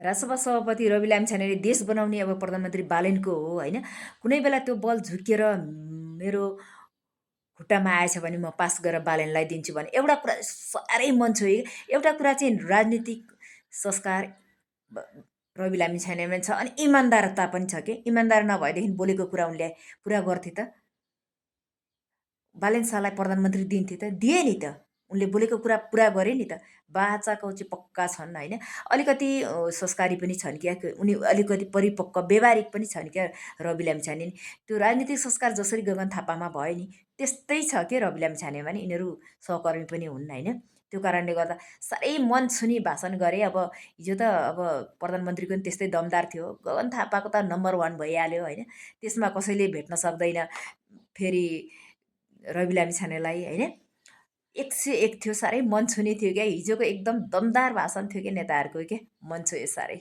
राजसभा सभापति रवि लामिछानेले देश बनाउने अब प्रधानमन्त्री बालेनको हो होइन। कुनै बेला त्यो बल झुकेर मेरो खुट्टामा आएछ भने म पास गरेर बालेनलाई दिन्छु भने एउटा कुरा साह्रै मन छोए। एउटा कुरा चाहिँ राजनीतिक संस्कार ब रवि लामिछानेमा छ अनि इमान्दारता पनि छ के। इमान्दार नभएदेखि बोलेको कुरा उनले पुरा गर्थे त। बालेन शाहलाई प्रधानमन्त्री दिन्थे त, दिए नि त। उनले बोलेको कुरा पुरा गरे नि त। बाचाको चाहिँ पक्का छन् होइन। अलिकति संस्कारी पनि छन् क्या, उनी अलिकति परिपक्व व्यावहारिक पनि छन् क्या रवि लामिछाने नि। त्यो राजनीतिक संस्कार जसरी गगन थापामा भयो नि त्यस्तै छ के रवि लामिछानेमा नि। यिनीहरू सहकर्मी पनि हुन् होइन। त्यो कारणले गर्दा साह्रै मन छुने भाषण गरे। अब हिजो त अब प्रधानमन्त्रीको पनि त्यस्तै दमदार थियो। गगन थापाको त नम्बर 1 भइहाल्यो होइन। त्यसमा कसैले भेट्न सक्दैन फेरि रवि लामिछानेलाई होइन। 101 थियो, साह्रै मन छुने थियो क्या हिजोको। एकदम दमदार भाषण थियो क्या नेताहरूको के। मन छोयो साह्रै।